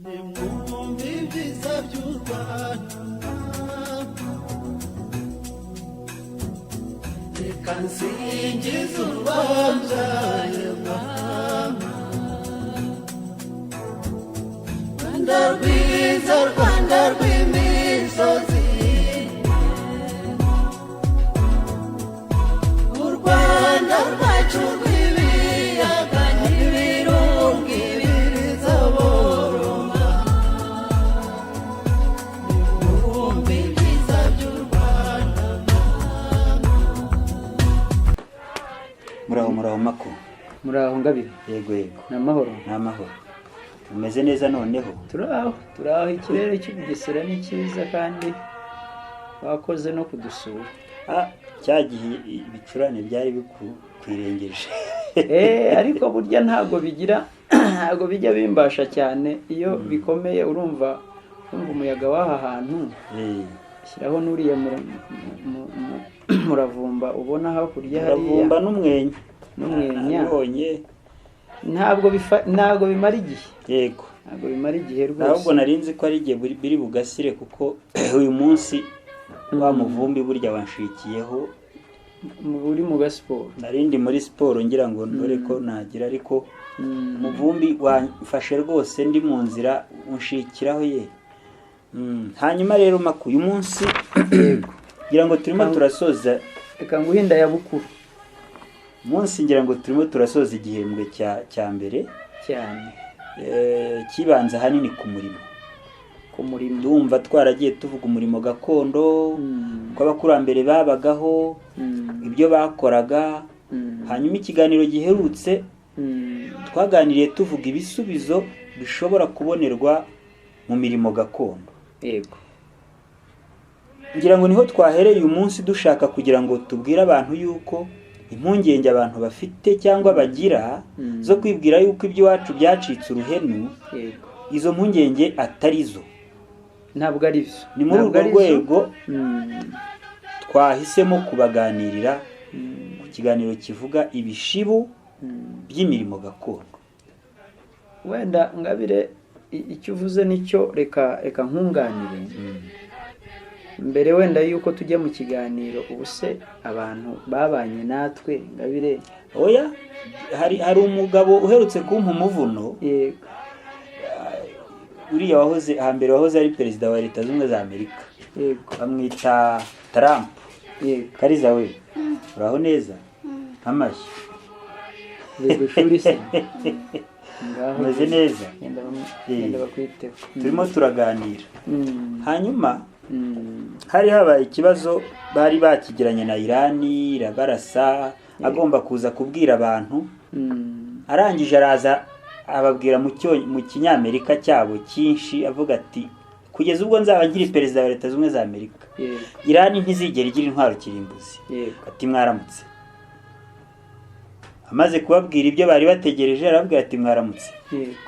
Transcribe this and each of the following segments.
Nimwumve ibyiza by'u Rwanda, reka nsingize u Rwanda, mama. Rwanda rwiza, Rwanda rw'imisozi, u Rwanda rwacu rw'ibiyaga n'ibirunga ibiriza boroma. Nimwumve ibyiza by'u Rwanda. Muraho, muraho Mako. Muraho Ngabire. Yego, yego. Ni amahoro? Ni amahoro, tumeze neza noneho. Turaho, turaho. Ikirere cy'u Bugesera ni cyiza kandi wakoze no kudusura. Ah, cya gihe ibicurane byari bikwirengeje. Ariko burya ntabwo bigira, ntabwo bijya bimbasha cyane iyo bikomeye. Urumva umuyaga w'aha hantu, shyiraho n'uriya muravumba ubona hakurya hariya. Muravumba n'umwenya. N'umwenya. Nabibonye. Ntabwo bimara igihe. Ntabwo bimara igihe rwose. Ahubwo nari nzi ko ari igihe biri bugasire, kuko uyu munsi wa muvumbi burya wanshikiyeho. Uri mu gasiporo? Nari ndi muri siporo ngira ngo ndore ko nagira, ariko umuvumbi wamfashe rwose ndi mu nzira, unshikiraho ye. Hanyuma rero Maku, uyu munsi ngira ngo turimo turasoza. Reka nguhe inda ya bukuru. Munsi ngira ngo turimo turasoza igihembwe cya mbere. Cyane. Kibanza ahanini ku murimo. Ku murimo. Ndumva twaragiye tuvuga umurimo gakondo, uko abakurambere babagaho, ibyo bakoraga. Hanyuma ikiganiro giherutse twaganiriye tuvuga ibisubizo bishobora kubonerwa mu mirimo gakondo. Ngira ngo niho twahereye uyu munsi dushaka kugira ngo tubwire abantu yuko impungenge abantu bafite cyangwa bagira zo kwibwira yuko iby'iwacu byacitse uruhenu, izo mpungenge atari zo. Ntabwo ari byo. Ni muri Ntabwo urwo ari byo. rwego twahisemo kubaganirira ku kiganiro kivuga ibishibu by'imirimo gakondo. Wenda Ngabire, icyo uvuze nicyo. Reka nkunganire mbere wenda yuko tujya mu kiganiro. Ubu se abantu babanye natwe, Ngabire? Oya, hari umugabo uherutse kumpa umuvuno. Uriya wahoze hambere, wahoze ari perezida wa Leta Zunze Ubumwe za Amerika, bamwita Trump. Kariza we, uraho neza? Amashyi. Uvuye ku ishuri se? Ngaho. Umeze neza? Genda genda bakwiteho. Turimo turaganira. Hanyuma hari habaye ikibazo bari bakigiranye na Irani, irabarasa, agomba kuza kubwira abantu. Arangije araza ababwira mu Kinyamerika cyabo cyinshi, avuga ati: "Kugeza ubwo nzaba nkiri perezida wa Leta Zunze Ubumwe za Amerika, Irani ntizigera igira intwaro kirimbuzi." Ati: "Mwaramutse." Amaze kubabwira ibyo bari bategereje, arababwira ati: "Mwaramutse."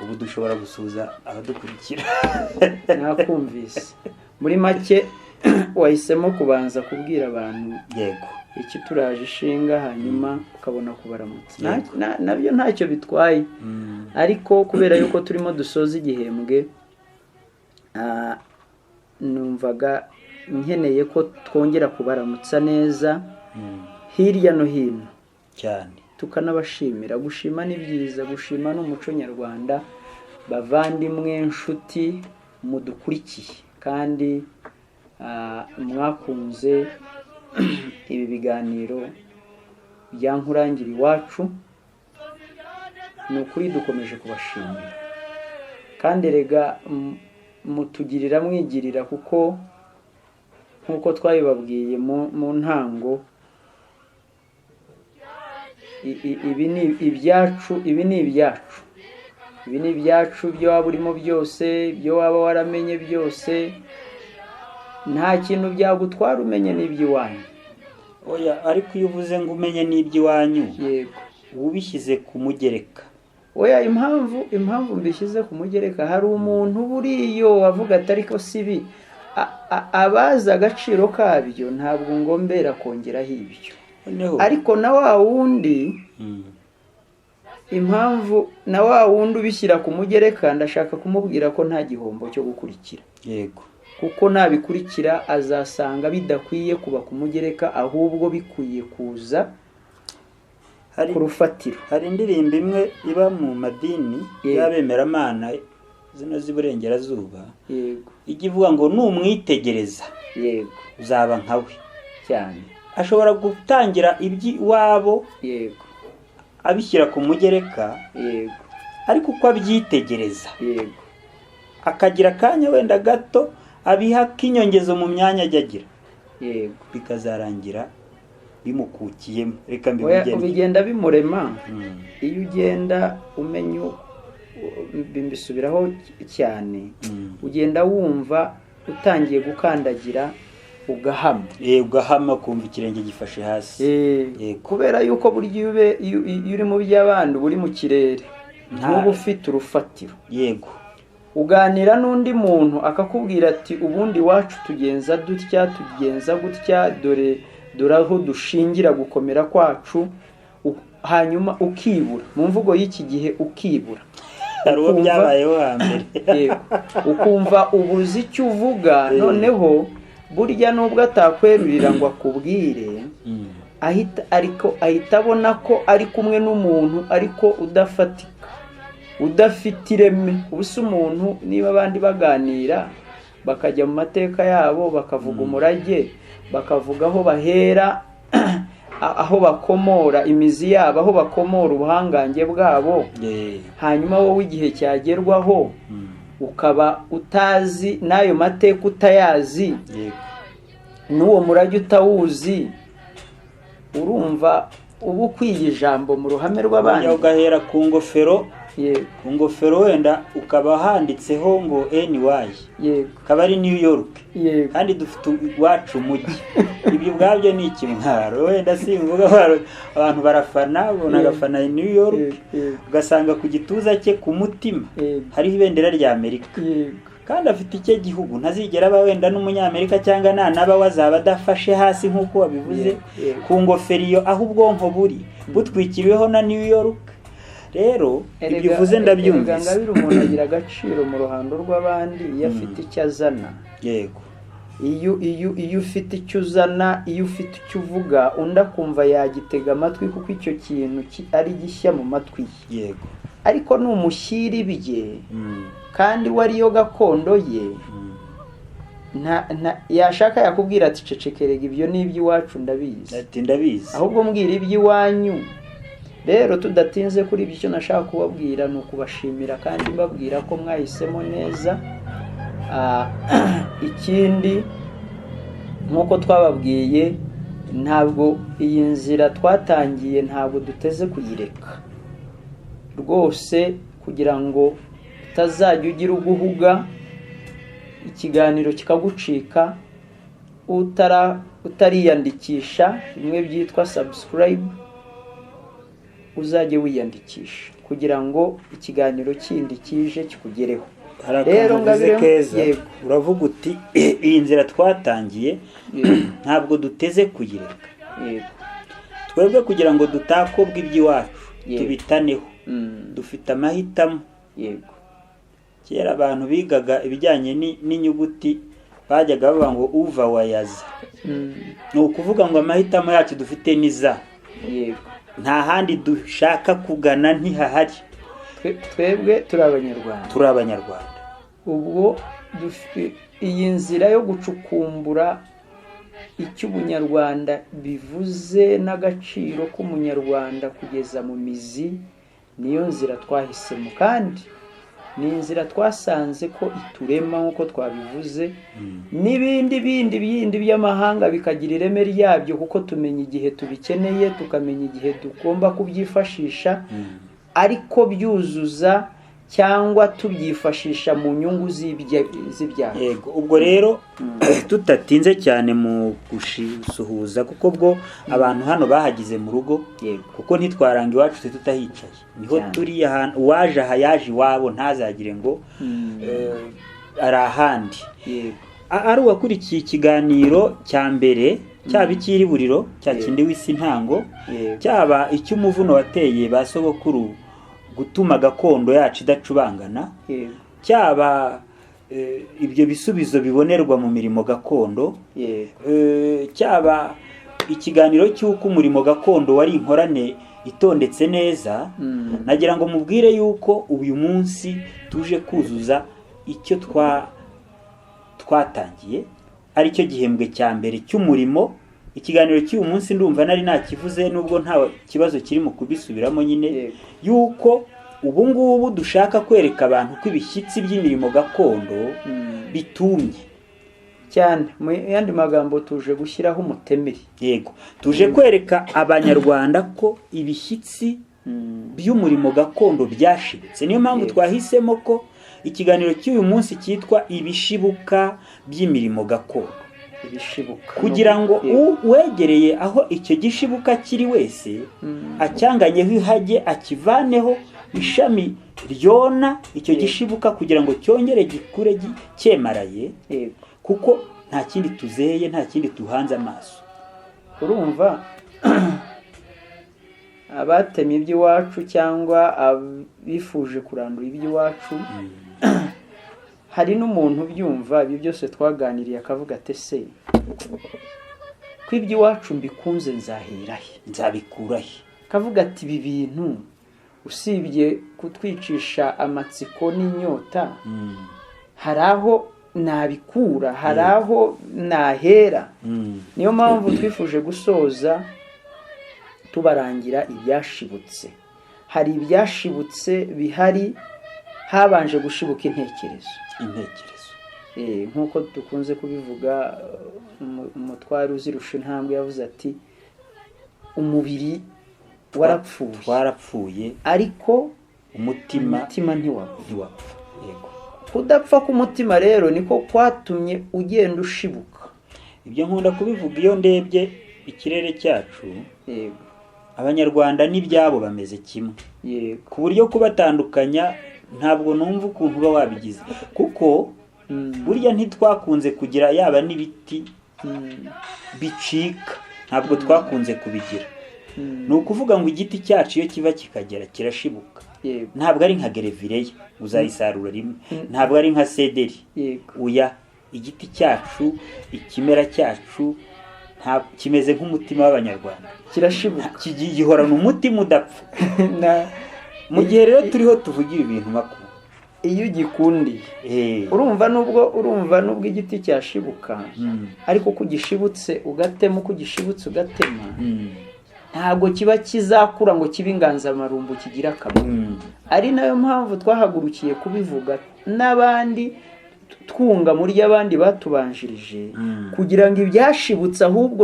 Ubu dushobora gusuhuza abadukurikira. Nakumvise. Muri make wahisemo kubanza kubwira abantu icyo turaje ishinga, hanyuma ukabona kubaramutsa. Nabyo ntacyo bitwaye, ariko kubera yuko turimo dusoza igihembwe, numvaga nkeneye ko twongera kubaramutsa neza hirya no hino, tukanabashimira. Gushima ni byiza, gushima ni umuco nyarwanda. Bavandimwe, nshuti mudukurikiye kandi mwakunze ibi biganiro bya Nkurangira Iwacu, ni ukuri dukomeje kubashimira. Kandi rega mutugirira mwigirira, kuko nk'uko twabibabwiye mu ntango, ibi ni ibyacu, ibi ni ibyacu, ibi ni ibyacu. Ibyo waba urimo byose, ibyo waba waramenye byose, nta kintu byagutwara umenye n'iby'iwanyu. Oya, ariko iyo uvuze ngo umenye n'iby'iwanyu, ubishyize ku mugereka. Oya, impamvu mbishyize ku mugereka, hari umuntu buriyo wavuga ati: "Ariko si ibi." Abazi agaciro kabyo ntabwo ngombera kongeraho ibyo. Noneho Ariko na wa wundi Impamvu na wa wundi ubishyira ku mugereka, ndashaka kumubwira ko nta gihombo cyo gukurikira. Kuko nabikurikira azasanga bidakwiye kuba ku mugereka, ahubwo bikwiye kuza ku rufatiro. Hari indirimbo imwe iba mu madini y'abemeramana zino z'iburengerazuba, ijya ivuga ngo numwitegereza uzaba nkawe. Cyane. Ashobora gutangira iby'iwabo abishyira ku mugereka, ariko uko abyitegereza akagira akanya wenda gato abiha k'inyongezo mu myanya ajya agira, bikazarangira bimukukiyemo. Reka mbimugende. Bigenda bimurema. Iyo ugenda umenya, mbisubiraho cyane, ugenda wumva utangiye gukandagira ugahama. Ugahama, kumva ikirenge gifashe hasi. Kubera yuko burya iyo uri mu by'abandi uba uri mu kirere, ntuba ufite urufatiro. Uganira n'undi muntu akakubwira ati ubundi iwacu tugenza dutya, tugenza gutya, dore dore aho dushingira gukomera kwacu, hanyuma ukibura. Mu mvugo y'iki gihe ukibura. Hari uwo byabayeho hambere. Ukumva ubuze icyo uvuga. Noneho burya nubwo atakwerurira ngo akubwire, ahita abona ko ari kumwe n'umuntu ariko udafatika, udafite ireme. Ubusa umuntu niba abandi baganira bakajya mu mateka yabo, bakavuga umurage, bakavuga aho bahera, aho bakomora imizi yabo, aho bakomora ubuhangange bwabo, hanyuma wowe igihe cyagerwaho ukaba utazi n'ayo mateka, utayazi, n'uwo murage utawuzi, urumva uba ukwiye ijambo mu ruhame rw'abandi. Ugahera ku ngofero, ku ngofero wenda ukaba handitseho ngo NY, akaba ari New York, kandi dufite iwacu umujyi. Ibyo ubwabyo ni ikimwaro. Wenda simvuga, abantu barafana, ubona agafana New York, ugasanga ku gituza cye, ku mutima, hariho ibendera rya Amerika, kandi afite icye gihugu. Ntazigera aba wenda n'umunyamerika, cyangwa nanaba we azaba adafashe hasi nk'uko wabivuze. Ku ngofero iyo, aho ubwonko buri butwikiriweho na New York. Rero ibyo uvuze ndabyumvise. Ngabire, umuntu agira agaciro mu ruhando rw'abandi iyo afite icyo azana. Iyo ufite icyo uzana, iyo ufite icyo uvuga, undi akumva yagitega amatwi, kuko icyo kintu ari gishya mu matwi ye. Ariko numushyira ibye kandi we ariyo gakondo ye, yashaka yakubwira ati cecekerega, ibyo ni iby'iwacu ndabizi. Ati ndabizi. Ahubwo mbwira iby'iwanyu. Rero tudatinze kuri ibyo, icyo nashaka kubabwira ni ukubashimira kandi mbabwira ko mwahisemo neza. Ikindi, nk'uko twababwiye, ntabwo iyi nzira twatangiye, ntabwo duteze kuyireka rwose, kugira ngo utazajya ugira uguhuga ikiganiro kikagucika utariyandikisha, bimwe byitwa subscribe. Uzajye wiyandikisha kugira ngo ikiganiro kindi kije kikugereho. Hari Rero akantu uvuze Ngabire, keza. Yego. Uravuga uti iyi nzira twatangiye ntabwo duteze kuyireka. Twebwe kugira ngo dutakobwa iby'iwacu, tubitaneho, dufite amahitamo. Kera abantu bigaga ibijyanye n'inyuguti bajyaga bavuga ngo uva wayaza. Ni ukuvuga ngo amahitamo yacu dufite ni za, nta handi dushaka kugana, ntihahari. Twebwe turi Abanyarwanda. Turi Abanyarwanda. Ubwo iyi nzira yo gucukumbura icyo ubunyarwanda bivuze n'agaciro k'umunyarwanda kugeza mu mizi, niyo nzira twahisemo, kandi ni inzira twasanze ko iturema nk'uko twabivuze, n'ibindi bindi bindi by'amahanga bikagira ireme ryabyo, kuko tumenya igihe tubikeneye, tukamenya igihe tugomba kubyifashisha, ariko byuzuza cyangwa tubyifashisha mu nyungu z'ibyacu. Yego, ubwo rero tutatinze cyane mu gusuhuza, kuko bwo abantu hano bahagize mu rugo, kuko ntitwaranga iwacu twe tutahicaye. Niho turi ahantu, uwaje aha yaje iwabo, ntazagire ngo ari ahandi. Ari uwakurikiye ikiganiro cya mbere, cyaba icy'iriburiro cya kindi w'isi ntango, cyaba icy'umuvuno wateye ba sogokuru. gutuma gakondo yacu idacubangana, cyaba ibyo bisubizo bibonerwa mu mirimo gakondo, cyaba ikiganiro cy'uko umurimo gakondo wari inkorane itondetse neza. Nagira ngo mubwire yuko uyu munsi tuje kuzuza icyo twatangiye, aricyo gihembwe cya mbere cy'umurimo. Ikiganiro cy'uyu munsi ndumva nari nakivuze, nubwo nta kibazo kiri mu kubisubiramo nyine, yuko ubu ngubu dushaka kwereka abantu ko ibishyitsi by'imirimo gakondo bitumye cyane. Mu yandi magambo, tuje gushyiraho umutemeri. Yego, tuje kwereka Abanyarwanda ko ibishyitsi by'umurimo gakondo byashibutse. Niyo mpamvu twahisemo ko ikiganiro cy'uyu munsi cyitwa "Ibishibuka by'imirimo gakondo". Ibishibuka. Kugira ngo uwegereye aho icyo gishibuka kiri wese acyanganyeho ihage, akivaneho ishami ryona icyo gishibuka, kugira ngo cyongere gikure cyemaraye, kuko nta kindi tuzeye, nta kindi duhanze amaso. Urumva, abatemye iby'iwacu cyangwa abifuje kurandura iby'iwacu, hari n'umuntu ubyumva ibi byose twaganiriye akavuga ati: "Se ko iby'iwacu mbikunze, nzahera he?" Nzabikura he? Akavuga ati: "Ibi bintu usibye kutwicisha amatsiko n'inyota, hari aho nabikura? Hari aho nahera?" Niyo mpamvu twifuje gusoza tubarangira ibyashibutse. Hari ibyashibutse bihari. Habanje gushibuka intekerezo. Intekerezo. Nk'uko dukunze kubivuga, umutware uzirusha intambwe yavuze ati: "Umubiri warapfuye." Twarapfuye. Ariko umutima umutima ntiwapfa. Ntiwapfa, yego. Kudapfa k'umutima rero niko kwatumye ugenda ushibuka. Ibyo nkunda kubivuga iyo ndebye ikirere cyacu. Abanyarwanda n'ibyabo bameze kimwe, ku buryo kubatandukanya ntabwo numva ukuntu uba wabigize, kuko burya ntitwakunze kugira yaba n'ibiti bicika, ntabwo twakunze kubigira. Ni ukuvuga ngo igiti cyacu iyo kiva kikagera kirashibuka. Ntabwo ari nka gerevireya uzayisarura rimwe, ntabwo ari nka sederi. Uya, igiti cyacu, ikimera cyacu kimeze nk'umutima w'Abanyarwanda. Kirashibuka. Gihorana umutima udapfa. Mu gihe rero turiho tuvugira ibintu makuru, iyo ugikundiye, urumva nubwo igiti cyashibuka, ariko uko ugishibutse ugatema, uko ugishibutse ugatema, ntabwo kiba kizakura ngo kibe inganzamarumbu kigira akamaro. Ari nayo mpamvu twahagurukiye kubivuga n'abandi, twunga muri y'abandi batubanjirije, kugira ngo ibyashibutse ahubwo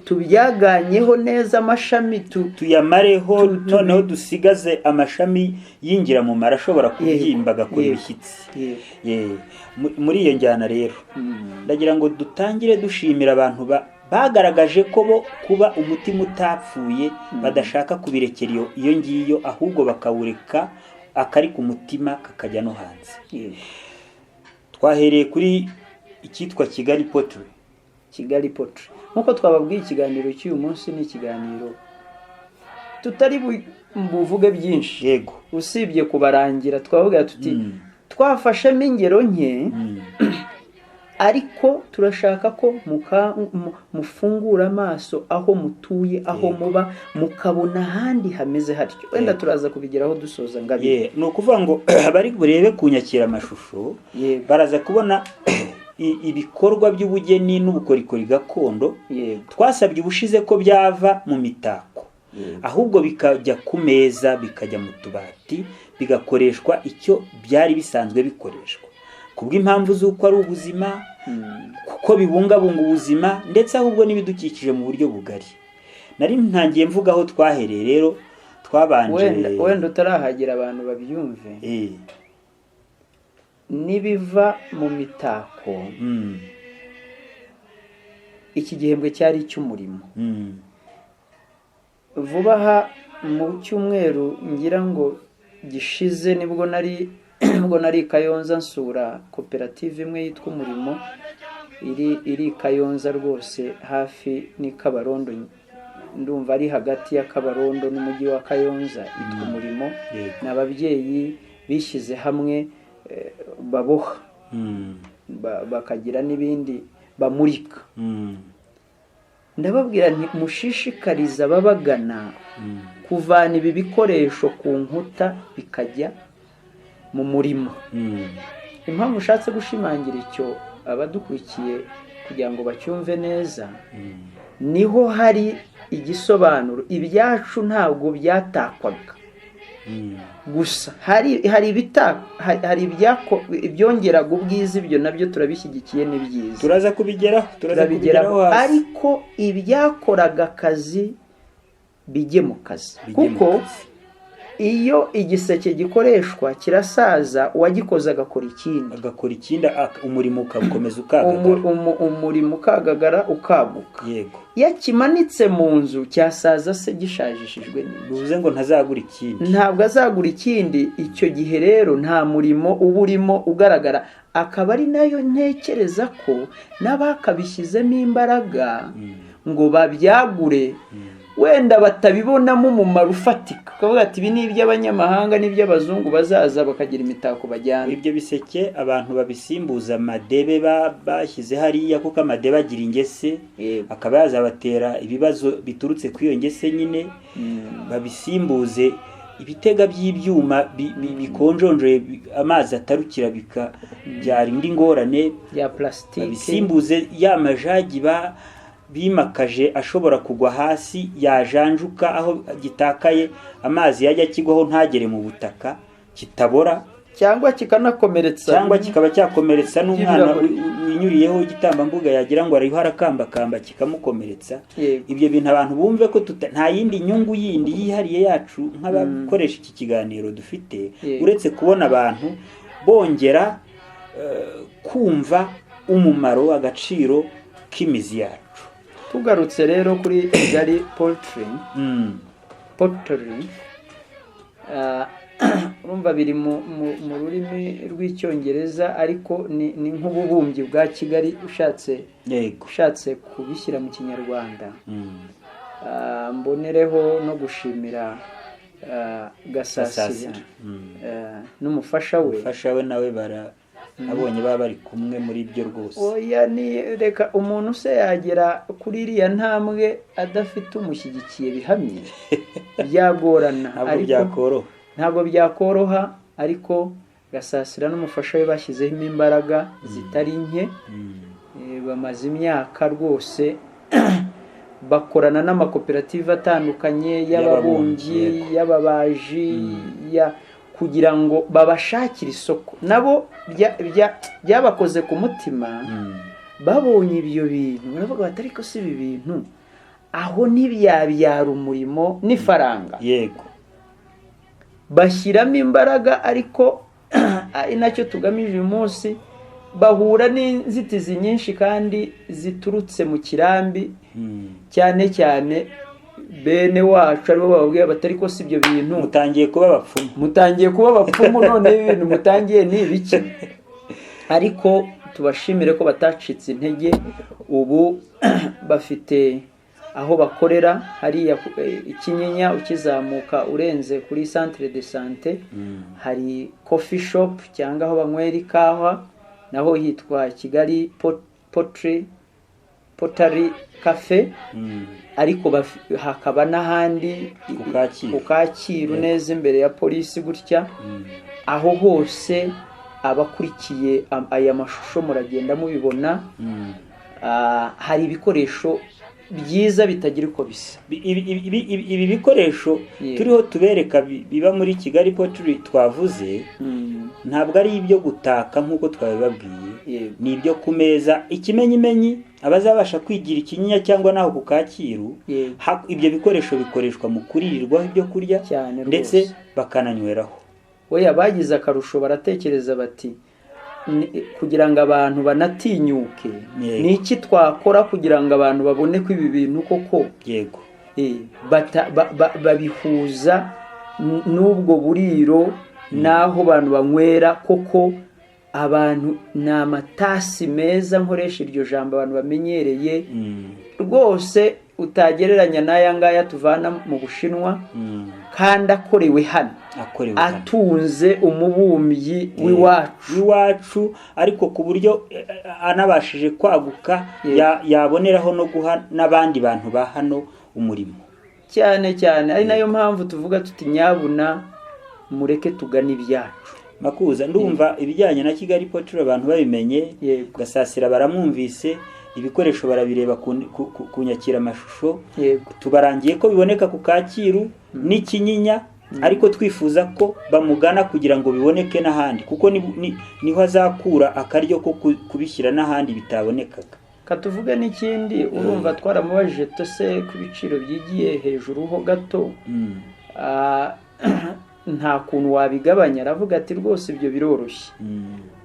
tubyaganyeho neza amashami tuyamareho, noneho dusigaze amashami y'ingirakamaro ashobora kubyimba agakora ibishyitsi. Muri iyo njyana rero, ndagira ngo dutangire dushimira abantu bagaragaje ko bo kuba umutima utapfuye badashaka kubirekera iyo ngiyo, ahubwo bakawureka akari ku mutima kakajya no hanze. Twahereye kuri icyitwa Kigali Pottery. Kigali Pottery. Nk'uko twababwiye, ikiganiro cy'uyu munsi ni ikiganiro tutari buvuge byinshi, usibye kubarangira. Twavuga tuti twafashemo ingero nke, ariko turashaka ko mufungura amaso aho mutuye, aho muba, mukabona ahandi hameze hatyo. Wenda turaza kubigeraho dusoza ngabire. Ni ukuvuga ngo abari burebe ku nyakiramashusho baraza kubona ibikorwa by'ubugeni n'ubukorikori gakondo. Twasabye ubushize ko byava mu mitako, ahubwo bikajya ku meza, bikajya mu tubati, bigakoreshwa icyo byari bisanzwe bikoreshwa, kubw'impamvu z'uko ari ubuzima, kuko bibungabunga ubuzima ndetse ahubwo n'ibidukikije mu buryo bugari. Nari ntangiye mvuga aho twahereye rero, twabanje Wenda utarahagera, abantu babyumve, nibiva mu mitako, iki gihembwe cyari icy'umurimo. Vuba aha mu cyumweru ngira ngo gishize, nibwo nari i Kayonza nsura koperative imwe yitwa Umurimo, iri i Kayonza rwose hafi n'i Kabarondo. Ndumva ari hagati ya Kabarondo n'umujyi wa Kayonza, yitwa Umurimo. Ni ababyeyi bishyize hamwe, baboha, bakagira n'ibindi bamurika. Ndababwira nti mushishikarize ababagana kuvana ibi bikoresho ku nkuta bikajya mu murima. Impamvu ushatse gushimangira icyo, abadukurikiye kugira ngo bacyumve neza, niho hari igisobanuro. Ibyacu ntabwo byatakwaga gusa, hari ibyongeraga ubwiza, ibyo nabyo turabishyigikiye, ni byiza, turaza kubigeraho, ariko ibyakoraga akazi bijye mu kazi, kuko iyo igiseke gikoreshwa kirasaza, uwagikoze agakora ikindi, umurimo ugakomeza ukagagara, umurimo ukagagara ukaguka. Yego. Iyo kimanitse mu nzu cyasaza se gishajishijwe n'iki? Bivuze ngo ntazagura ikindi, ntabwo azagura ikindi. Icyo gihe rero nta murimo uba urimo ugaragara, akaba ari nayo ntekereza ko n'abakabishyizemo imbaraga ngo babyagure, wenda batabibonamo umumaro ufatika, ukavuga ati ibi ni iby'abanyamahanga n'iby'abazungu bazaza bakagira imitako bajyana. Ibyo biseke abantu babisimbuza amadebe bashyize hariya, kuko amadebe agira ingese, akaba yazabatera ibibazo biturutse kuri iyo ngese nyine. Babisimbuze ibitega by'ibyuma bikonjonjoye, amazi atarukira bikabyara indi ngorane ya plastique. Babisimbuze ya majagi bimakaje ashobora kugwa hasi, yajanjuka aho gitakaye, amazi yajya akigwaho ntagere mu butaka, kitabora, cyangwa kikanakomeretsa, cyangwa kikaba cyakomeretsa n'umwana winyuriyeho igitambambuga, yagira ngo ariho arakambakamba kikamukomeretsa. Ibyo bintu abantu bumve ko nta yindi nyungu yindi yihariye yacu nk'abakoresha iki kiganiro dufite, uretse kubona abantu bongera kumva umumaro, agaciro k'imizi yacu. Tugarutse rero kuri Kigali Pottery, urumva biri mu rurimi rw'Icyongereza, ariko ni nk'ububumbyi bwa Kigali ushatse kubishyira mu Kinyarwanda. Mbonereho no gushimira Gasasira n'umufasha we. Umufasha we nawe abonye baba bari kumwe muri ibyo rwose. Oya, ni reka umuntu se yagera kuri iriya ntambwe adafite umushyigikiye bihamye, byagorana, ntabwo byakoroha. Ariko Gasasira n'umufasha we bashyizeho imbaraga zitari nke, bamaze imyaka rwose bakorana n'amakoperative atandukanye y'ababumbyi, y'ababaji, kugira ngo babashakire isoko. Nabo byabakoze ku mutima, babonye ibyo bintu baravuga bati ariko si ibi bintu aho ntibyabyara umurimo n'ifaranga. Yego, bashyiramo imbaraga, ariko ari nacyo tugamije uyu munsi. Bahura n'inzitizi nyinshi kandi ziturutse mu kirambi, cyane cyane bene wacu aribo bababwiye batari ko si ibyo bintu mutangiye kuba abapfumu, mutangiye kuba abapfumu, none ibintu mutangiye ni ibiki? Ariko tubashimire ko batacitse intege, ubu bafite aho bakorera hariya Ikinyinya, ukizamuka urenze kuri centre de santé, hari coffee shop cyangwa aho banywera ikawa, naho hitwa Kigali Pottery Cafe. Ariko hakaba n'ahandi ku Kacyiru neza imbere ya polisi gutya. Aho hose abakurikiye aya mashusho muragenda mubibona, hari ibikoresho byiza bitagira uko bisa. Ibi bikoresho turiho tubereka biba muri Kigali Pottery twavuze, ntabwo ari ibyo gutaka nk'uko twabibabwiye, ni ibyo ku meza. Ikimenyimenyi abazabasha kwigira Ikinyinya cyangwa naho ku Kacyiru, ibyo bikoresho bikoreshwa mu kuririrwaho ibyo kurya ndetse bakananyweraho. Oya, bagize akarusho, baratekereza bati kugira ngo abantu banatinyuke, ni iki twakora kugira ngo abantu babone ko ibi bintu koko yego babihuza n'ubwo buriro n'aho abantu banywera koko. Abantu ni amatasi meza, nkoresha iryo jambo abantu bamenyereye rwose. utagereranya n'aya ngaya tuvana mu Bushinwa, kandi akorewe hano, akorewe hano, atunze umubumbyi w'iwacu, w'iwacu, ariko ku buryo anabashije kwaguka, yaboneraho no guha n'abandi bantu ba hano umurimo. Cyane cyane, ari nayo mpamvu tuvuga tuti nyabuna mureke tugane ibyacu. Makuza, ndumva ibijyanye na Kigali Pottery abantu babimenye. Gasasira baramwumvise, ibikoresho barabireba ku nyakiramashusho. Tubarangiye ko biboneka ku Kacyiru n'ikinyinya, ariko twifuza ko bamugana kugira ngo biboneke n'ahandi, kuko niho azakura akaryo ko kubishyira n'ahandi bitabonekaga. Katuvuge n'ikindi, urumva twaramubajije tose ku biciro byigiye hejuru ho gato, nta kuntu wabigabanya? Aravuga ati rwose ibyo biroroshye,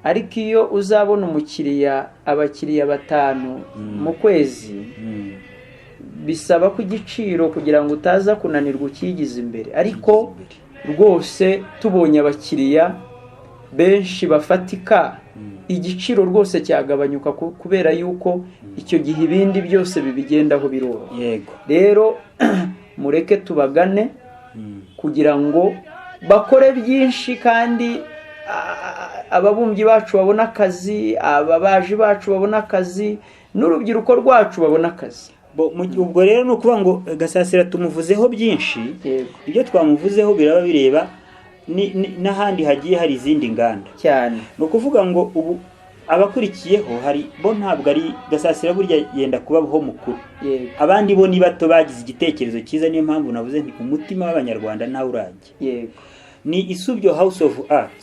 ariko iyo uzabona umukiriya, abakiriya 5 mu kwezi, bisaba ko igiciro kugira ngo utaza kunanirwa ukigize imbere. Ariko rwose tubonye abakiriya benshi bafatika, igiciro rwose cyagabanyuka, kubera yuko icyo gihe ibindi byose bibigendaho biroroha. Rero mureke tubagane kugira ngo bakore byinshi, kandi ababumbyi bacu babone akazi, ababaji bacu babone akazi, n'urubyiruko rwacu babone akazi. Ubwo rero ni ukuvuga ngo Gasasira tumuvuzeho byinshi. Ibyo twamuvuzeho biraba bireba n'ahandi hagiye hari izindi nganda. Cyane. Ni ukuvuga ngo ubu abakurikiyeho hari bo, ntabwo ari Gasasira, burya yenda kubaho mukuru. Abandi bo ni bato, bagize igitekerezo cyiza, niyo mpamvu navuze nti umutima w'Abanyarwanda ntawe urajya. Ni Isubyo House of Art.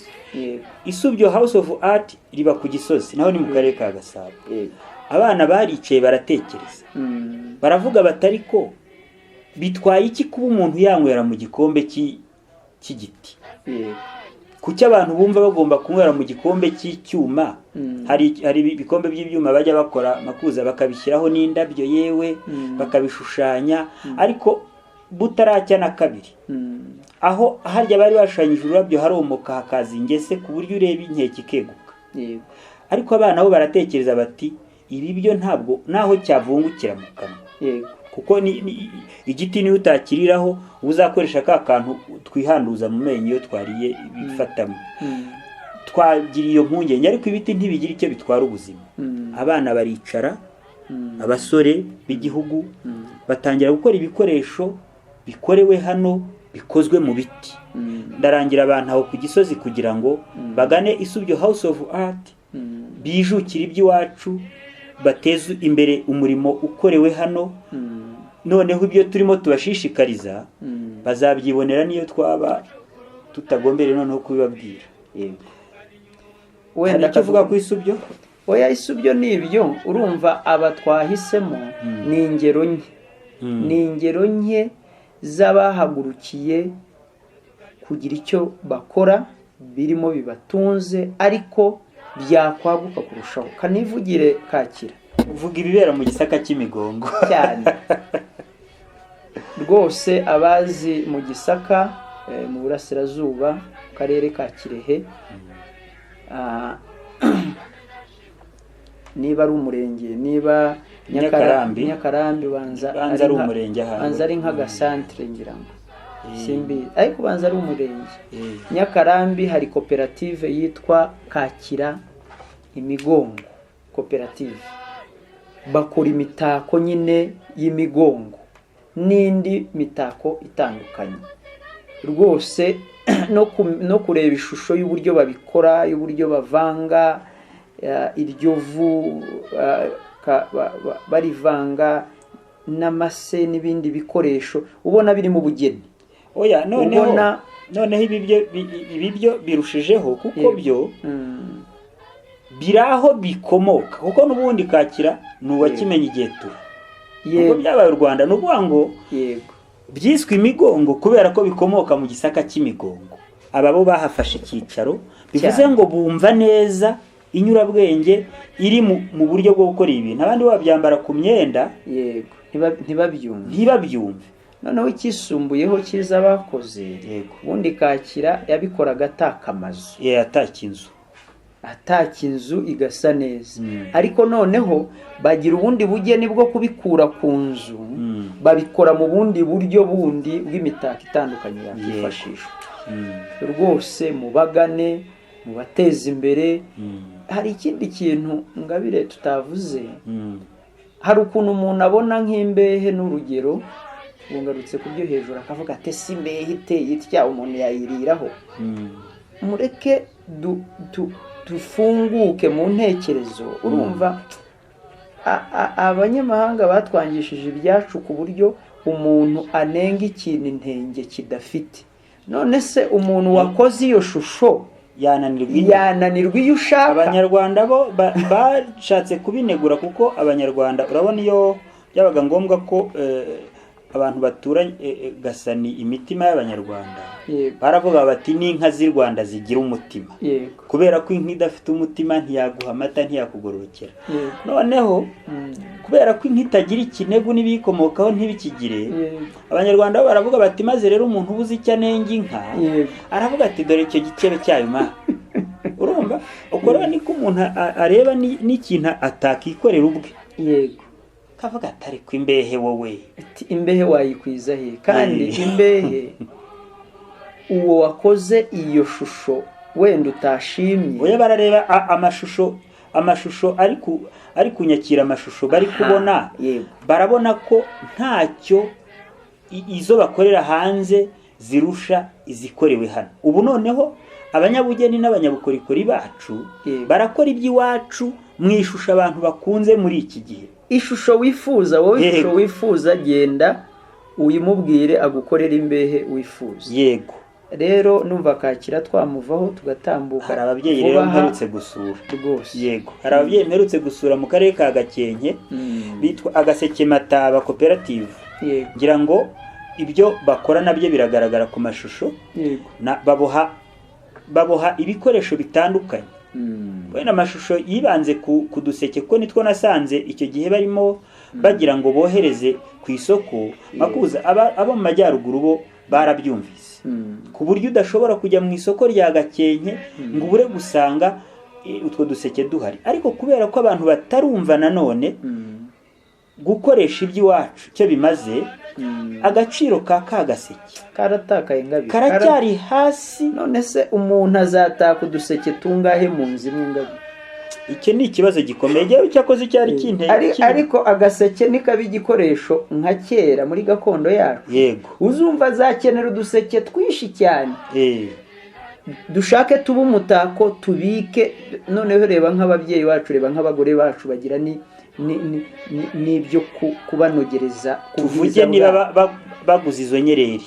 Isubyo House of Art riba ku Gisozi, naho ni mu karere ka Gasabo. Abana baricaye baratekereza, baravuga batari ko bitwaye iki kuba umuntu yanywera mu gikombe cy'igiti? Kuki abantu bumva bagomba kunywera mu gikombe cy'icyuma? Hari ibikombe by'ibyuma bajya bakora, Makuza, bakabishyiraho n'indabyo, yewe, bakabishushanya, ariko butaracya na kabiri, aho harya bari bashushanyije ururabyo haromoka, hakaza ingese, ku buryo ureba inkeke ikeguka. Ariko abana bo baratekereza bati ibi byo ntabwo naho cyavungukira mu kanwa, kuko igiti niyo utakiriraho uzakoresha ka kantu twihanduza mu menyo iyo twariye bifatamo. Twagira iyo mpungenge, ariko ibiti ntibigira icyo bitwara ubuzima. Abana baricara, abasore b'igihugu batangira gukora ibikoresho bikorewe hano, bikozwe mu biti. Ndarangira abantu aho ku Gisozi kugira ngo bagane Isubyo House of Art, bijukire iby'iwacu, bateze imbere umurimo ukorewe hano. Noneho ibyo turimo tubashishikariza bazabyibonera, niyo twaba tutagombere noneho kubibabwira. Wenda icyo uvuga ku Isubyo? Oya, Isubyo ni ibyo, urumva aba twahisemo ni ingero nke, ni ingero nke z'abahagurukiye kugira icyo bakora birimo bibatunze, ariko byakwaguka kurushaho. Kanivugire Kakira. Uvuga ibibera mu Gisaka cy'Imigongo. Cyane rwose, abazi mu Gisaka, mu burasirazuba, mu karere ka Kirehe, niba ari umurenge, niba Nyakarambi. Nyakarambi banza Banza ari umurenge ahantu. Banza ari nk'agasantere, ngira ngo simbi, ariko banza ari umurenge. Nyakarambi hari koperative yitwa Kakira Imigongo Koperative, bakora imitako nyine y'imigongo n'indi mitako itandukanye. Rwose no kureba ishusho y'uburyo babikora, y'uburyo bavanga iryo vu, barivanga n'amase n'ibindi bikoresho, ubona biri mu bugeni. Oya, noneho noneho ibi byo birushijeho, kuko byo biraho bikomoka, kuko n'ubundi Kakira ni uwakimenya igihe tura ubwo byabaye u Rwanda. Ni ukuvuga ngo byiswe imigongo kubera ko bikomoka mu Gisaka cy'Imigongo. Aba bo bahafashe icyicaro, bivuze ngo bumva neza inyurabwenge iri mu buryo bwo gukora ibintu. Abandi babyambara ku myenda, ntibabyumve. Noneho icyisumbuyeho cyiza bakoze, ubundi Kakira yabikoraga ataka amazu, ataka inzu, ataka inzu igasa neza, ariko noneho bagira ubundi bugeni bwo kubikura ku nzu. Babikora mu bundi buryo bundi bw'imitako itandukanye yakwifashishwa. Rwose mubagane, mubateze imbere. Hari ikindi kintu, Ngabire, tutavuze. Hari ukuntu umuntu abona nk'imbehe, n'urugero ngarutse ku byo hejuru, akavuga ati: "Si imbehe iteye itya, umuntu yayiriraho?" Mureke dufunguke mu ntekerezo. Urumva, abanyamahanga batwangishije ibyacu ku buryo umuntu anenga ikintu intenge kidafite. None se umuntu wakoze iyo shusho yananirwa indi? Yananirwa iyo ushaka? Abanyarwanda bo bashatse kubinegura, kuko Abanyarwanda, urabona, iyo byabaga ngombwa ko abantu batura Gasani imitima y'Abanyarwanda, baravuga bati: "N'inka z'i Rwanda zigira umutima." Kubera ko inka idafite umutima ntiyaguha amata, ntiyakugororokera. Noneho kubera ko inka itagira ikinegu, n'ibiyikomokaho ntibikigire, Abanyarwanda bo baravuga bati: "Maze rero umuntu ubuze icyo anenga inka, aravuga ati: 'Dore icyo gikebe cyayo ma.'" Urumva, ubwo rero niko umuntu areba n'ikintu atakikorera ubwe, kavuga ati: "Ariko imbehe wowe." Ati: "Imbehe wayikwiza he?" Kandi imbehe, uwo wakoze iyo shusho wenda utashimye. Oya, barareba amashusho ari kunyakira, amashusho bari kubona, barabona ko ntacyo izo bakorera hanze zirusha izikorewe hano. Ubu noneho abanyabugeni n'abanyabukorikori bacu barakora iby'iwacu mu ishusho abantu bakunze muri iki gihe. Ishusho wifuza wowe, ishusho wifuza, genda uyimubwire agukorere imbehe wifuza. Rero numva Kakira twamuvaho tugatambuka Hari ababyeyi vuba rero aha. mperutse gusura. Rwose. Yego, hari ababyeyi mperutse gusura mu karere ka Gakenke, bitwa Agaseke Mataba Koperative. Ngira ngo ibyo bakora nabyo biragaragara ku mashusho. Baboha ibikoresho bitandukanye. Wenda amashusho yibanze ku duseke, kuko nitwo nasanze icyo gihe barimo bagira ngo bohereze ku isoko. Makuza abo mu majyaruguru bo barabyumvise, ku buryo udashobora kujya mu isoko rya Gakenke ngo ubure gusanga utwo duseke duhari. Ariko kubera ko abantu batarumva nanone gukoresha iby'iwacu icyo bimaze, agaciro ka gaseke Karatakaye, Ngabire. karacyari hasi. None se umuntu azataka uduseke tungahe mu nzu imwe, Ngabire? Icyo ni ikibazo gikomeye. Igihe cyakoze cyari kinteye Ariko agaseke nikaba igikoresho nka kera muri gakondo yacu, uzumva azakenera uduseke twinshi cyane. Dushake tube umutako, tubike. Noneho reba nk'ababyeyi bacu, reba nk'abagore bacu, bagira n'ibyo kubanogereza ku Tuvuge bwiza niba bwabo. Baguze izo nyereri,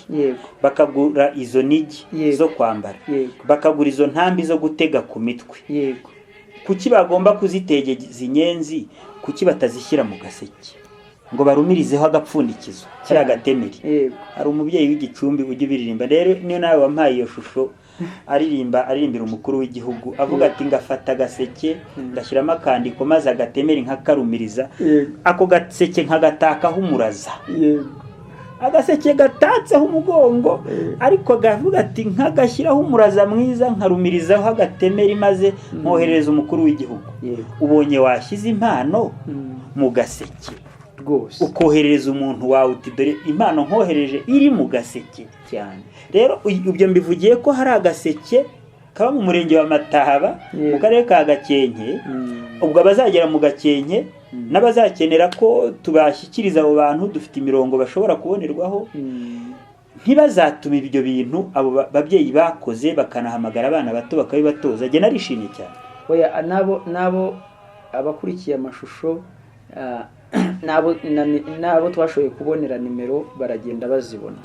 bakagura izo nigi zo kwambara, bakagura izo ntambi zo gutega ku mitwe, kuki bagomba kuzitegeza inyenzi? Kuki batazishyira mu gaseke ngo barumirizeho agapfundikizo kiriya gatemeri? Hari umubyeyi w'Igicumbi ujya ubiririmba rero, niyo nawe wampaye iyo shusho, aririmba, aririmbira umukuru w'igihugu, avuga ati: "Ngafata agaseke, ngashyiramo akandiko, maze agatemeri nkakarumiriza, ako gaseke nkagatakaho umuraza." Agaseke gatatseho umugongo, ariko agavuga ati: "Nkagashyiraho umuraza mwiza, nkarumirizaho agatemeri, maze nkoherereza umukuru w'igihugu." Ubonye washyize impano mu gaseke, ukoherereza umuntu wawe uti: "Dore impano nkohereje iri mu gaseke." Rero ibyo mbivugiye ko hari agaseke kaba mu murenge wa Mataba, mu karere ka Gakenke. Ubwo abazagera mu Gakenke n'abazakenera ko tubashyikiriza abo bantu, dufite imirongo bashobora kubonerwaho. Ntibazatume ibyo bintu abo babyeyi bakoze, bakanahamagara abana bato bakabibatoza. Njye narishimye cyane. Oya, nabo abakurikiye amashusho, nabo twashoboye kubonera nimero baragenda bazibona.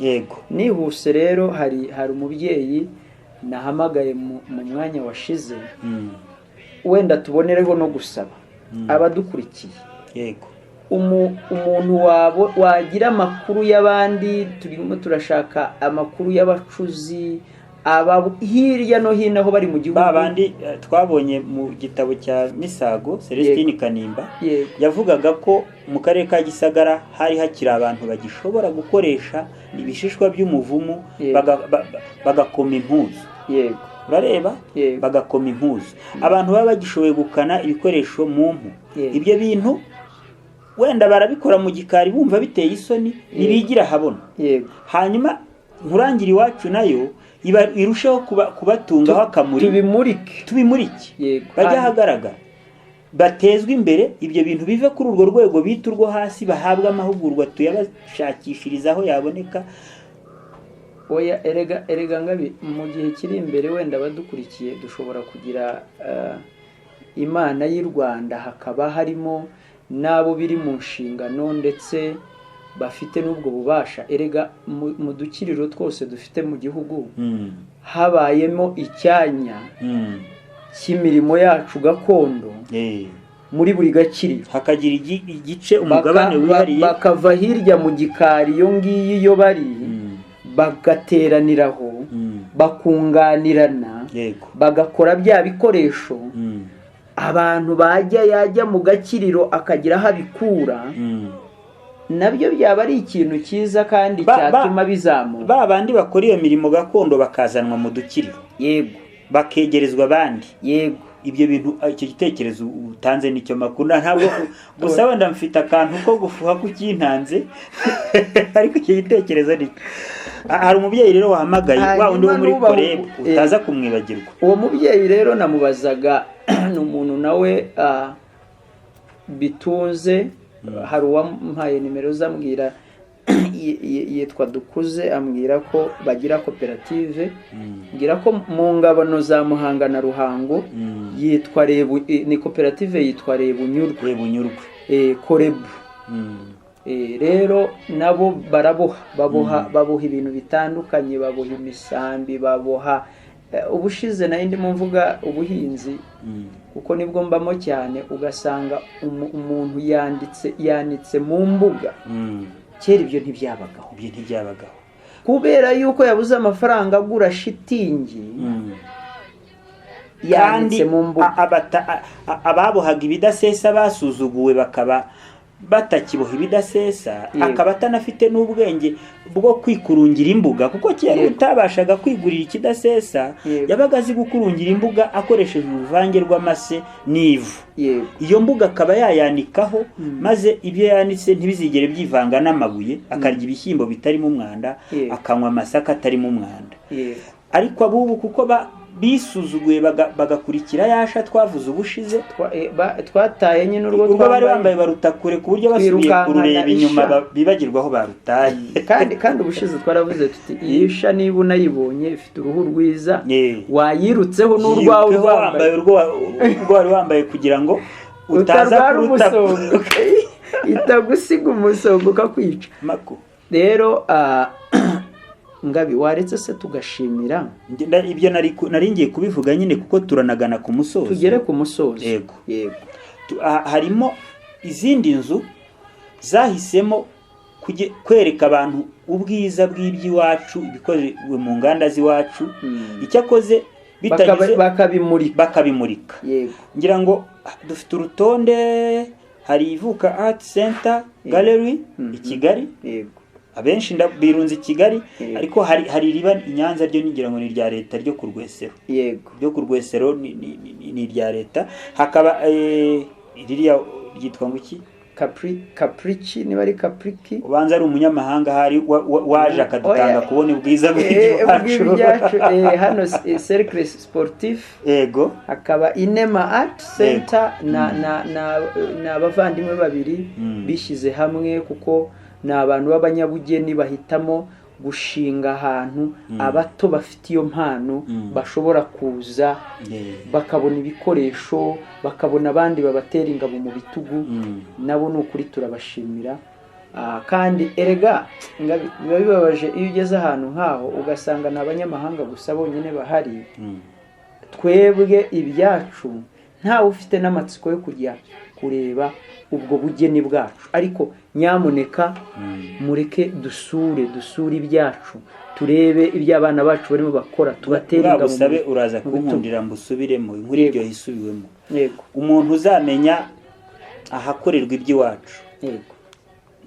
Nihuse rero, hari umubyeyi nahamagaye mu mwanya washize. Wenda tubonereho no gusaba abadukurikiye, umuntu wabo wagira amakuru y'abandi. Turimo turashaka amakuru y'abacuzi aba hirya no hino aho bari mu gihugu. Ba bandi twabonye mu gitabo cya Misago Celestine Kanimba, yavugaga ko mu karere ka Gisagara hari hakiri abantu bagishobora gukoresha ibishishwa by'umuvumu, bagakoma impuzu. Urareba, bagakoma impuzu, abantu baba bagishoboye gukana ibikoresho mu mpu. Ibyo bintu Wenda barabikora mu gikari bumva biteye isoni, ntibigira ahabona. Hanyuma Nkurangira Iwacu nayo irusheho kubatungaho akamuri. Tubimurike. Tubimurike, bajye ahagaragara, batezwe imbere, ibyo bintu bive kuri urwo rwego bita urwo hasi, bahabwe amahugurwa, tuyabashakishiriza aho yaboneka. Oya, erega Ngabi, mu gihe kiri imbere wenda abadukurikiye dushobora kugira Imana y'u Rwanda, hakaba harimo n'abo biri mu nshingano ndetse bafite n'ubwo bubasha. Erega mu dukiriro twose dufite mu gihugu habayemo icyanya cy'imirimo yacu gakondo muri buri gakiriro, hakagira igice, umugabane wihariye. Bakava hirya mu gikari iyo ngiyo iyo bari, bagateraniraho, bakunganirana, bagakora bya bikoresho. Abantu bajya yajya mu gakiriro akagira aho abikura, nabyo byaba ari ikintu cyiza kandi cyatuma bizamuka. Ba bandi bakora iyo mirimo gakondo bakazanwa mu dukiriro, bakegerezwa abandi. Ibyo bintu, icyo gitekerezo utanze nicyo makuru. Ntabwo gusa wenda mfite akantu ko gufuha kukintanze, ariko icyo gitekerezo nicyo. Hari umubyeyi rero wahamagaye, wa wundi wo muri Hanyuma Koreb, utaza kumwibagirwa. Uwo mubyeyi rero namubazaga, ni umuntu nawe bitunze. Hari uwamuhaye nimero ze, ambwira yitwa Dukuze, ambwira ko bagira koperative, mbwira ko mu ngabano za Muhanga na Ruhango, yitwa Rebu, ni koperative yitwa Rebunyurwe. Rebunyurwe. Korebu. Rero nabo baraboha, baboha ibintu bitandukanye, baboha imisambi, baboha ubushize nayo ndimo mvuga ubuhinzi, kuko nibwo mbamo cyane, ugasanga umuntu yanitse mu mbuga. Kera ibyo ntibyabagaho. Ibyo ntibyabagaho. Kubera yuko yabuze amafaranga agura shitingi, Kandi yanitse mu mbuga. Ababohaga ibidasesa basuzuguwe, bakaba batakiboha ibidasesa, akaba atanafite n'ubwenge bwo kwikurungira imbuga, kuko kera utabashaga kwigurira ikidasesa yabaga azi gukurungira imbuga akoresheje uruvange rw'amase n'ivu. Iyo mbuga akaba yayanikaho, maze ibyo yanitse ntibizigere byivanga n'amabuye, akarya ibishyimbo bitarimo umwanda, akanywa amasaka atarimo umwanda. Ariko abubu kuko bisuzuguye, bagakurikira yasha twavuze ubushize, Twataye nyine urwo urwo bari twambaye. bambaye baruta kure, ku buryo basubiye Twirukankana kurureba inyuma isha. bibagirwa aho barutaye. Kandi ubushize twaravuze tuti iyi sha niba unayibonye ifite uruhu rwiza, wayirutseho n'urwawe Yirukeho urwambaye. Wambaye urwo wari wambaye kugira ngo utaza utarwara kuruta. Umusonga itagusiga umusonga ukakwica. Mako. Rero Ngabi, waretse se tugashimira? Ibyo nari ngiye kubivuga nyine, kuko turanagana ku musozo. Tugere ku musozo. Yego. Yego. Harimo izindi nzu zahisemo kwereka abantu ubwiza bw'iby'iwacu, ibikorewe mu nganda z'iwacu, icyakoze bitanyuze Bakabimurika. Bakabimurika. Ngira ngo dufite urutonde. Hari Ivuka Art Center Gallery i Kigali. Abenshi birunze i Kigali, ariko hari iriba i Nyanza ryo ngira ngo ni irya leta, ryo ku Rwesero. Ryo ku Rwesero ni irya leta. Hakaba ririya ryitwa ngo iki? Caprici, niba ari Caprici. Ubanza ari umunyamahanga hari waje akadutanga Oya. kubona ubwiza bw'iwacu. Bw'ibyacu. Hano Cercle Sportif, hakaba Inema Art Center na abavandimwe babiri bishyize hamwe, kuko ni abantu b'abanyabugeni bahitamo gushinga ahantu abato bafite iyo mpano bashobora kuza, bakabona ibikoresho, bakabona abandi babatera ingabo mu bitugu. Nabo ni ukuri turabashimira. Kandi erega biba bibabaje iyo ugeze ahantu nk'aho ugasanga ni abanyamahanga gusa bonyine bahari, twebwe ibyacu ntawe ufite n'amatsiko yo kujya kureba ubwo bugeni bwacu. Ariko nyamuneka mureke dusure ibyacu, turebe ibyo abana bacu barimo bakora, tubatere Buriya ingabo busabe uraza mu bitugu. kunkundira mbusubiremo, inkuru iryoha isubiwemo. Umuntu uzamenya ahakorerwa iby'iwacu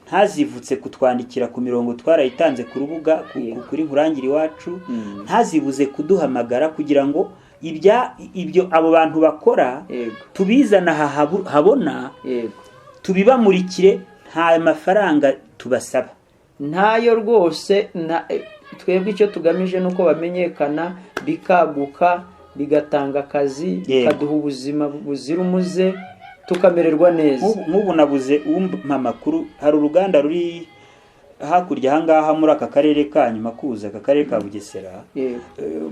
ntazivutse kutwandikira ku mirongo twarayitanze ku rubuga kuri Nkurangire Iwacu, ntazibuze kuduhamagara kugira ngo ibyo abo bantu bakora tubizana aha habona, tubibamurikire. Nta mafaranga tubasaba. Ntayo rwose. Twebwe icyo tugamije ni uko bamenyekana, bikaguka, bigatanga akazi, bikaduha ubuzima buzira umuze, tukamererwa neza. Nk'ubu nabuze umpa amakuru, hari uruganda ruri hakurya ahangaha muri aka karere ka nyuma kuza, aka karere ka Bugesera,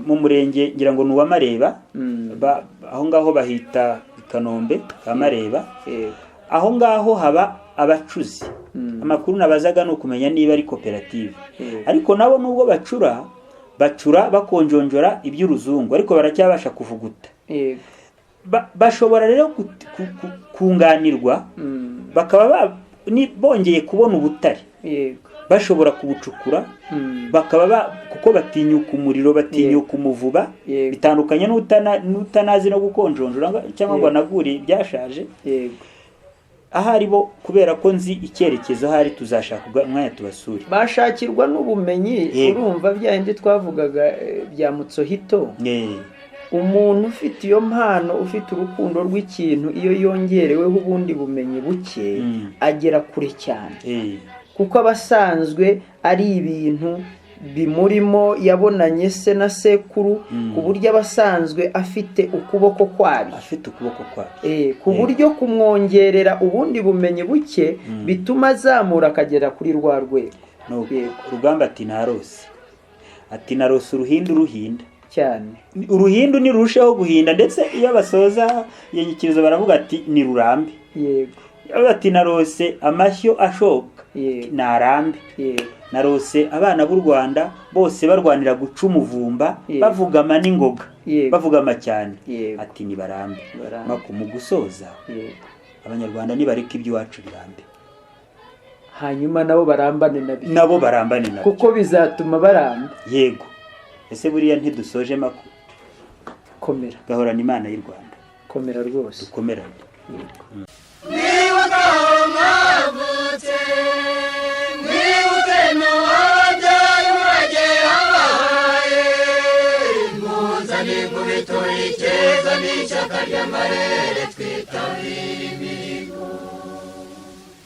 mu murenge ngira ngo ni uwa Mareba, aho ngaho bahita i Kanombe ka Mareba. Aho ngaho haba abacuzi. Amakuru nabazaga ni ukumenya niba ari koperative, ariko nabo nubwo bacura, bacura bakonjonjora iby'uruzungu, ariko baracyabasha kuvuguta. Bashobora rero kunganirwa, bakaba bongeye kubona ubutare, bashobora kubucukura, bakaba kuko batinyuka umuriro, batinyuka umuvuba, bitandukanye n'utanazi no gukonjonjora cyangwa ngo anagure ibyashaje. Ahari bo, kubera ko nzi icyerekezo, ahari tuzashaka umwanya tubasure. Bashakirwa n'ubumenyi. Urumva bya bindi twavugaga bya Mutsohito, umuntu ufite iyo mpano, ufite urukundo rw'ikintu, iyo yongereweho ubundi bumenyi buke, agera kure cyane, kuko aba asanzwe ari ibintu bimurimo, yabonanye se na sekuru, ku buryo aba asanzwe afite ukuboko kwabyo. Afite ukuboko kwabyo. Ku buryo kumwongerera ubundi bumenyi buke bituma azamura akagera kuri rwa rwego. Rugamba ati narose, ati narose uruhindu ruhinda cyane. Uruhindu nirusheho guhinda, ndetse iyo basoza iyo nyikirizo baravuga ati ni rurambe. Yego. Ati narose amashyo ashoka, narambe. Narose abana b'u Rwanda bose barwanira guca umuvumba, bavugama n'ingoga, bavugama cyane, ati ni barambe. Mu gusoza, Abanyarwanda nibareka iby'iwacu birambe, hanyuma nabo barambane nabyo, nabo barambane nabyo, kuko bizatuma baramba. Yego. Ese buriya ntidusoje makuru? Komera. Gahorana Imana y'u Rwanda. Komera rwose. Dukomerane. Nibuka aho mwavutse, mwibuke n'uwabyaye umurage yabahaye, muzane inkubito y'ikeza n'ishyaka ry'amarere, twitabire.